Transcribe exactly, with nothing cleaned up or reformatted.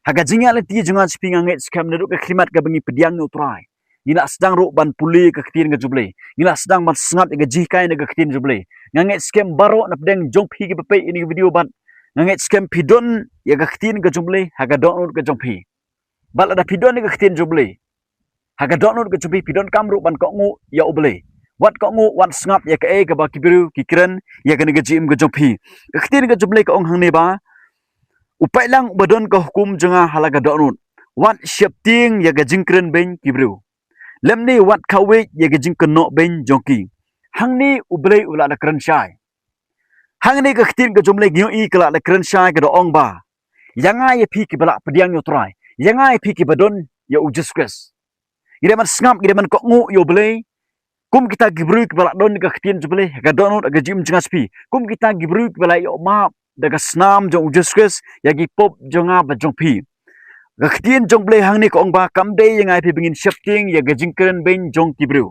Ha ka jingïaid lynti jong nga sha phi, nga ngeit skhem naduh ka khyllipmat kaba ngi pdiang ïa U Trai, ngi la sdang ruh ban pule ka ktien ka jong U Blei, ngi la sdang ban sngap ïa ka jinghikai na ka ktien jong U Blei. Nga ngeit skhem baroh na pdeng jong phi kiba peit ïa kane ka video bad nga ngeit skhem phi don ïa ka ktien ka jong U Blei ha ka dohnud ka jong phi. Bad lada phi don ïa ka ktien jong U Blei ha ka dohnud ka jong phi, phi donkam ruh ban kohnguh ïa U Blei. Wat kohnguh, wat sngap ïa kaei kaba ki briew ki kren ïa kane ka jingim ka jong phi. Ka ktien ka jong U Blei ka ong hangne ba, u paidlang uba don ka hukum jong nga ha la ka dohnud, wat sheptieng ïa ka jingkren beiñ ki briew, lymne wat khawieit ïa ka jingkynnoh beiñ jong ki. Hangne U Blei u la da kren shai. Hangne ka ktien ka jong U Blei ngi ïohi ka la da kren shai, ka da ong ba, ïa nga ïa phi kiba la pdiang ïa U Trai, ïa nga ïa phi kiba don ïa U Jisu Khrist, ngi dei ban sngap, ngi dei ban kohnguh ïa U Blei. Kum kita ki briew kiba la don ka ktien jong U Blei ha ka dohnud ka jingim jong nga sha phi, kum kita ki briew kiba la ïoh map da ka snam jong U Jisu Khrist ïa ki pop jong nga bad jong phi. Ka ktien jong U Blei hangne ka ong ba kam dei ïa nga ïa phi ba ngin sheptieng ïa ka jingkren beiñ jong ki briew.